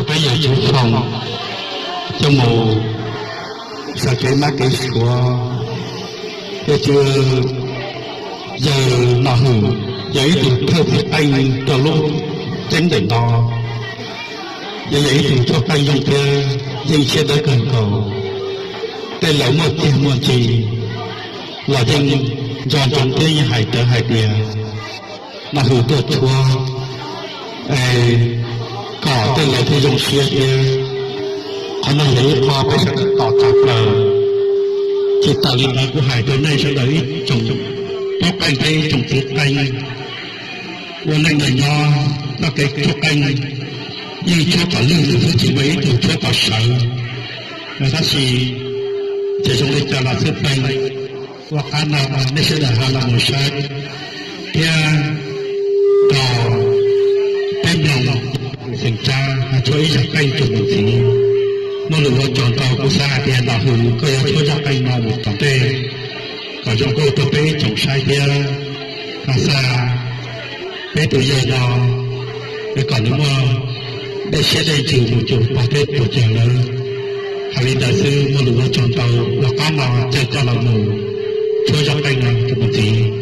Peb yawg Tsuv Foom coj mus sawv kev mab kev suav, yawg Tsuv, yawg Nom Hwm yog ib tug thawj txiv qeej rau lub ceeb ntawm no, yog yog ib tug thawj qeej zoo thiab yeej siab dawb kawg nkaus. Tej lawv muaj txiag muaj ntsig los yeej nco ntsoov thiab yeej hais tawv hais tias Nom Hwm tuaj tshuab es kom tej lawv thiaj zoo siab thiab. Qhov no yog ib qho peb sawv daws tos tshaj plaws. Tsis tas li ntawd kuv hais rau nej sawv daws ib tsoom tub qeej thiab ib tsoom txiv qeej ua neej nyob nyob txoj kev tshuab qeej yeej tshuab kom lwj xwb, tsis muaj ib tug tshuab kom sawv. Tab sis txawm zoo li cas los xij peem, ua qab no nej sawv daws ho los mus saib thiab rau peb mloog xeem Tsab tshuab ib zaj qeej rau mus ntxiv. Muaj lus ua tsaug ntau, kuv xav hais tias Nom Hwm koj yuav tshuab zaj qeej no mus tom ntej kom zoo nkauj rau peb ib tsoom saib thiab. Ho xa peb tus yawg no es kom nws muaj dej siab dej ntsws mus cuag pog thiab puag cag lawv. Hais li ntawd xwb, muaj lus ua tsaug ntau, ua qab no caw koj los mus tshuab zaj qeej no rau mus ntxiv.